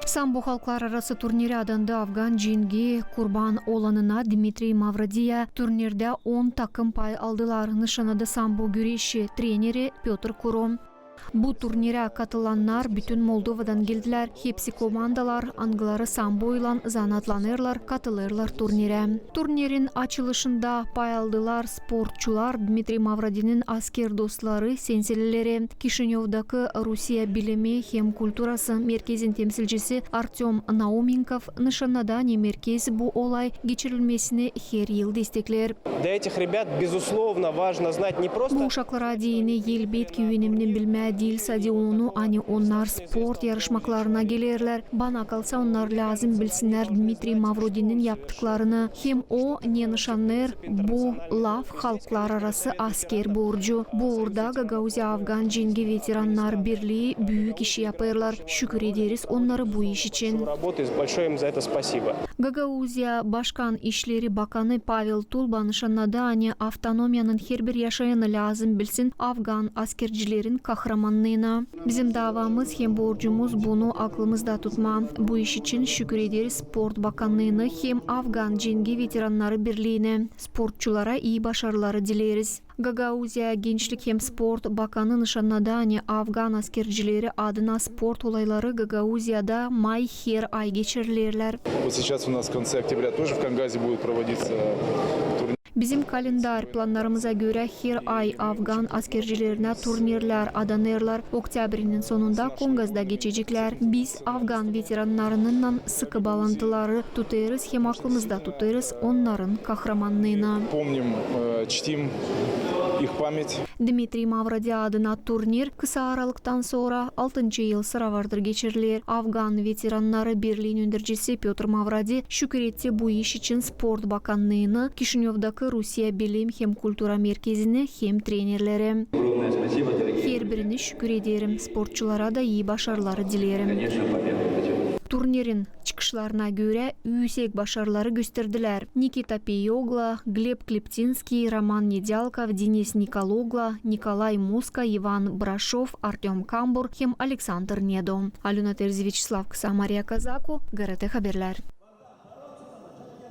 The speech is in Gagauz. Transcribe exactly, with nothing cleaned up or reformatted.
Sambo halklararası turniri adandı afgan cengi kurban olanına Dmitriy Mavrodiya. Turnirdä on takım pay aldılar. Nışanada sambo güreşi treneri Pötr Kuro. Bu turnirä katılannar bütün Moldovadan geldilär. Hepsi komandalar, angıları samboylan zanaatlanêrlar, katılêrlar turnirä. Turnirin açılışında pay aldılar sportçular, Dmitriy Mavrodinin asker dostları, senseleleri. Kişinövdakı Rusiya bilimi hem kulturası merkezin temsilcisi Artöm Naumenkov nışannadı, ani merkez bu olay geçirilmesini her yıl destekleer. Для этих ребят, безусловно, важно знать не просто... Bu uşaklara deyni elbetki önemni bilmää diil sade onu, ani onnar sport yarışmaklarına gelerlär. Bana kalsa, onnar lääzım bilsinnär Dmitriy Mavrodinin yaptıklarını. Hem o ne nışannêêr, bu laf halklararası asker borcu. Bu uurda Gagauziya Afgan cengi veterannar birlii büük işi yapêrlar. Şükür ederiz onnarı bu iş için. Работает, большое им за это спасибо. Gagauziya Başkan işleri bakanı Pavel Tulba nışannadı, ani avtonomiyanın herbir yaşayanı lääzım bilsin afgan askercilerin kahramannıını. Bizim davamız hem borcumuz bunu aklımızda tutmaa. Bu iş için şükür ederiz Sport bakannıını hem Afgan cengi veterannarı birliini. Sportçulara ii başarıları dileeriz. Gagauziya gençlik hem sport bakanı nışannadı, ani afgan askercileri adına sport olayları Gagauziyada may her ay geçirilerlär. Вот сейчас у нас в конце октября тоже в Кангазе будет проводиться турнир. Bizim kalendar plannarımıza görä, her ay afgan askercilerinä turnirlär adanêrlar. Oktyabrinin sonunda Kongazda geçeceklär. Biz afgan veterannarınnan sıkı baalantıları tutêrız hem aklımızda tutêrız onnarın kahramannıını. Помним, э, чтим их память. Dmitriy Mavrodi adına turnir kısa aralıktan sora altıncı yıl sıravardır geçiriler. Afgan veterannarı birliin öndercisi Pötr Mavrodi şükür etti bu iş için Sport bakannıını, Kişinövdakı Rusiya bilim hem kultura merkezini hem trenerleri. Herbirini şükür ederim. Sportçulara da ii başarıları dileerim. Turnirin çıkışlarına görä, üüsek başarıları gösterdilär Nikita Peyogla, Gleb Kleptinskiy, Roman Nedälkov, Denis Nikologla, Nikolay Muska, İvan Braşov, Artöm Kambur hem Aleksandr Nedo. Alöna Terzi, Vyaçeslav Kısa, Mariya Kazaku, GRT Haberlär.